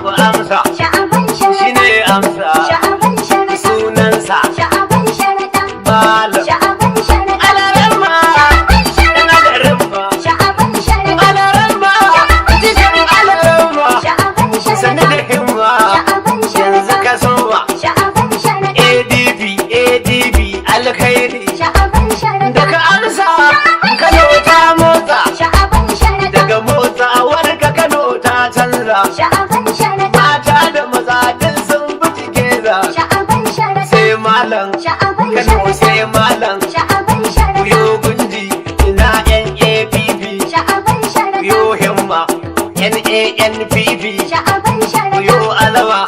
Ku amsa. Sha'aban Shi Sharaɗa. ne amsa. Sha'aban Sharaɗa. Sunansa. Sha'aban Sharaɗa. Malam. Sha'aban Sharaɗa. Alaramma. Sha'aban Sharaɗa. Alaramma. Sha'aban Sharaɗa. Alaramma. Jikin alaramma. Sha'aban Sani Sharaɗa. da himma. Sha'aban Yanzu Sharaɗa. ka soma. Sha'aban Sharaɗa. ADP ADP alkhairi. Sha'aban Sharaɗa. Daga amsa Kano ta motsa. Sha'aban Sharaɗa. Daga motsawar ka Kano ta canza. Sha'aban Sharaɗa. Mata da maza duk sun bi together. Sha'aban Sharaɗa. Sai malam. Sha'aban Kano Sharaɗa. sai malam. Sha'aban Sharaɗa. Yo gunji ina NAPP. Sha'aban Sharaɗa. Yo himma NANPP. Sha'aban Sharaɗa. Yo alama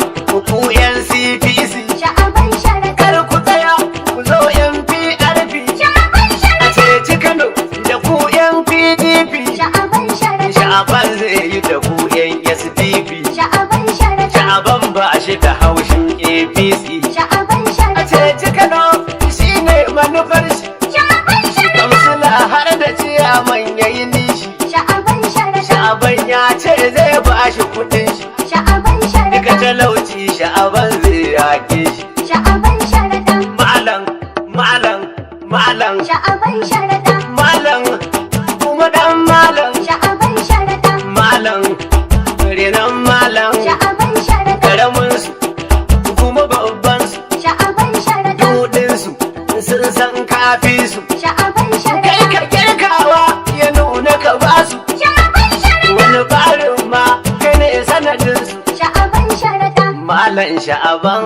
ku NCPC. Sha'aban Sharaɗa. Kar ku tsaya ku zo NPRP. Sha'aban A Sharaɗa. ceci Kano da ku NPDP. Sha'aban Sharaɗa. Sha'aban zai yi da ku SDP. Sha'aban Sharaɗa. Sha'aban ba shi da haushin APC. Sha'aban A Sharaɗa. ceci Kano shine manufar shi. Sha'aban Sharaɗa. Kamsila har da ciyaman yayi nishi. Sha'aban Sharaɗa. Sha'aban ya ce zai ba shi kudin shi. Sha'aban Duka Sharaɗa. talauci sha'aban zai yake shi. Sha'aban Sharaɗa. Malam, malam, malam, Sha'aban Sharaɗa. malam, kuma dan malam, Sha'aban Sharaɗa. malam, renon malam, Sha'aban Sharaɗa. karamin su, kuma babban su, Sha'aban Sharaɗa. dudin su, sun san kafi su. Sha'aban Kai Sharaɗa. ka kirkawa ya nuna ka basu, Sha'aban Sharaɗa. wani barin ma kai ne sanadin su. Sha'aban Sharaɗa. Malam Sha'aban,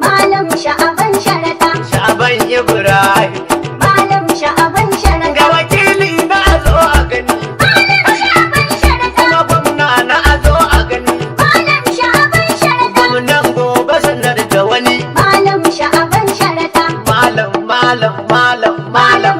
Malam Sha'aban Sharaɗa. Sha'aban Ibrahim, Malam Sha'aban Sharaɗa. ga wakili na a zo a gani, Malam Sha'aban Sharaɗa. kuma gwamna na a zo a gani. Malam Sha'aban Sharaɗa. Gwamnan gobe sanar da wani. Malam Sha'aban Sharaɗa. Malam, malam, malam, malam.